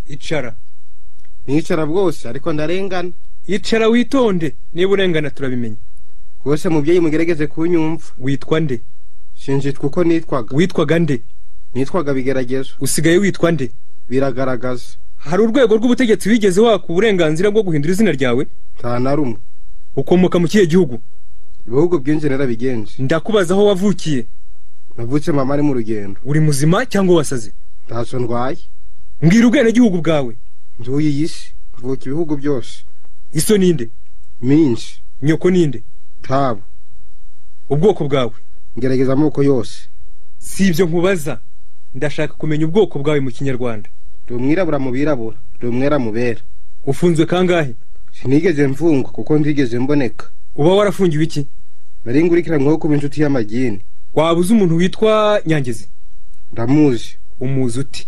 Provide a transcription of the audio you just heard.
Icara. Nicara bwose, ariko ndarengana. Icara witonde, niba urengana turabimenya. Rwose mubyeyi, mugerageze kunyumva. Witwa nde? Sinjitwa uko nitwaga. Witwaga nde? Nitwaga Bigeragezo. Usigaye witwa nde? Biragaragaza. Hari urwego rw'ubutegetsi wigeze waka uburenganzira bwo guhindura izina ryawe? Nta na rumwe. Ukomoka mu kihe gihugu? Ibihugu byinshi narabigenje. Ndakubaza aho wavukiye. Navutse mama ari mu rugendo. Uri muzima cyangwa wasaze? Ntacyo ndwaye. Mbwira ubwenegihugu bwawe. Nduye iyi si, mvuka ibihugu byose. Iso ninde? Minshi. Nyoko ninde? Tabo. Ubwoko bwawe? Ngerageza amoko yose. Si ibyo nkubaza, ndashaka kumenya ubwoko bwawe mu Kinyarwanda. Ndi umwirabura mu birabura, ndi umwera mu bera. Ufunzwe kangahe? Sinigeze mfungwa kuko ntigeze mboneka. Uba warafungiwe iki? Nari ngurikiranyweho kuba inshuti y'amagini. Waba uzi umuntu witwa Nyangezi? Ndamuzi. Umuzi uti?